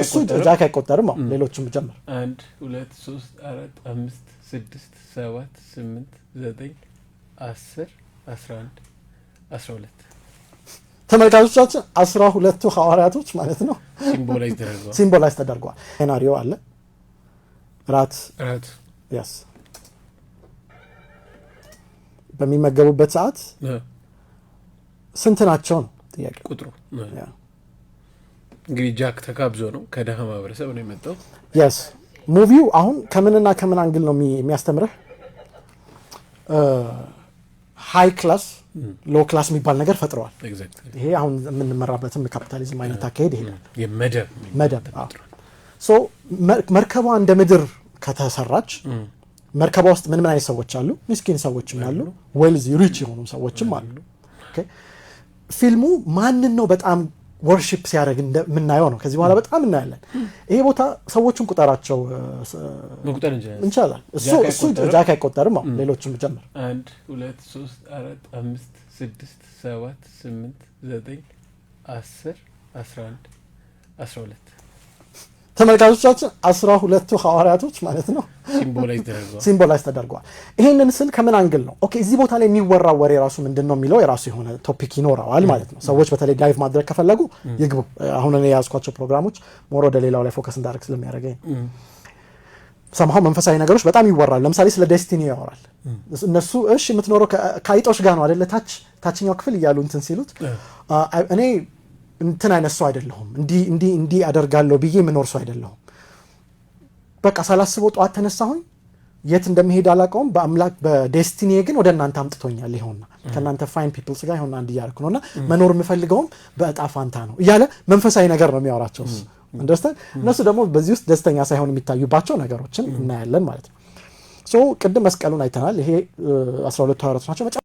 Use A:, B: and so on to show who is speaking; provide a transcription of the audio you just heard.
A: እሱ ጃክ አይቆጠርም። አዎ፣ ሌሎችም ጀምር።
B: አንድ፣ ሁለት፣ ሶስት፣ አራት፣ አምስት፣ ስድስት፣ ሰባት፣ ስምንት፣ ዘጠኝ፣ 10፣ 11፣ 12።
A: ተመልካቾቻችን፣ 12ቱ ሐዋርያቶች ማለት ነው።
B: Symbolize ተደርገዋል።
A: Symbolize ተደርገዋል። Scenario አለ፣ ራት።
B: ራት።
A: Yes፣ በሚመገቡበት ሰዓት ስንት ናቸው ነው ጥያቄ።
B: ቁጥሩ። እንግዲህ ጃክ ተጋብዞ ነው፣ ከደሃ ማህበረሰብ ነው የመጣው።
A: Yes፣ movie ው አሁን ከምንና ከምን angle ነው የሚያስተምርህ? High class, low class የሚባል ነገር ፈጥረዋል። ይሄ አሁን የምንመራበትም ካፒታሊዝም አይነት አካሄድ ይሄዳል።
B: የመደብ።
A: መደብ። So መርከቧ እንደ ምድር ከተሰራች መርከቧ ውስጥ ምን ምን አይነት ሰዎች አሉ? ምስኪን ሰዎችም አሉ፣ wealthy, rich የሆኑ ሰዎችም አሉ። Okay። ፊልሙ ማንን ነው በጣም worship ሲያደርግ እንደምናየው ነው። ከዚህ በኋላ በጣም እናያለን። ይሄ ቦታ ሰዎቹን ቁጠራቸው።
B: መቁጠር እንችላለን።
A: እንችላለን። እሱ
B: ጃክ
A: እሱ
B: አይቆጠርም?
A: ጃክ አይቆጠርም። አዎ፣ ሌሎችም ጀምር።
B: አንድ፣ ሁለት፣ ሶስት፣ አራት፣ አምስት፣ ስድስት፣ ሰባት፣ ስምንት፣ ዘጠኝ፣ 10፣ 11፣ 12።
A: ተመልካቾቻችን፣ 12ቱ ሐዋርያቶች ማለት ነው።
B: Symbolize ተደርገዋል።
A: Symbolize ተደርገዋል። ይሄንን ስል ከምን angle ነው? Okay፣ እዚህ ቦታ ላይ የሚወራው ወሬ ራሱ ምንድን ነው የሚለው የራሱ የሆነ topic ይኖረዋል ማለት ነው። ሰዎች በተለይ dive ማድረግ ከፈለጉ ይግቡ። አሁን እኔ የያዝኳቸው ፕሮግራሞች more ወደ ሌላው ላይ focus እንዳደርግ ስለሚያደርገኝ ነው። ሰምሃው መንፈሳዊ ነገሮች በጣም ይወራሉ። ለምሳሌ ስለ destiny ያወራል። እነሱ እሺ የምትኖረው ከአይጦች ጋር ነው አደለ ታችኛው ክፍል እያሉ እንትን ሲሉት እኔ እንትን አይነት ሰው አይደለሁም፣ እንዲህ እንዲህ እንዲህ አደርጋለሁ ብዬ የምኖር ሰው አይደለሁም። በቃ ሳላስበው ጠዋት ተነሳሁኝ፣ የት እንደሚሄድ አላውቀውም። በአምላክ በ destiny ግን ወደ እናንተ አምጥቶኛል። ይኸውና ከእናንተ fine peoples ጋር ይኸውና አንድ እያደረኩ ነው እና መኖር የምፈልገውም በእጣ ፋንታ ነው እያለ መንፈሳዊ ነገር ነው የሚያወራቸው እሱ። Understand? እነሱ ደግሞ በዚህ ውስጥ ደስተኛ ሳይሆን የሚታዩባቸው ነገሮችን እናያለን ማለት ነው። So ቅድም መስቀሉን አይተናል። ይሄ 12ቱ ሐዋርያቶች ናቸው። መጨረሻ ላይ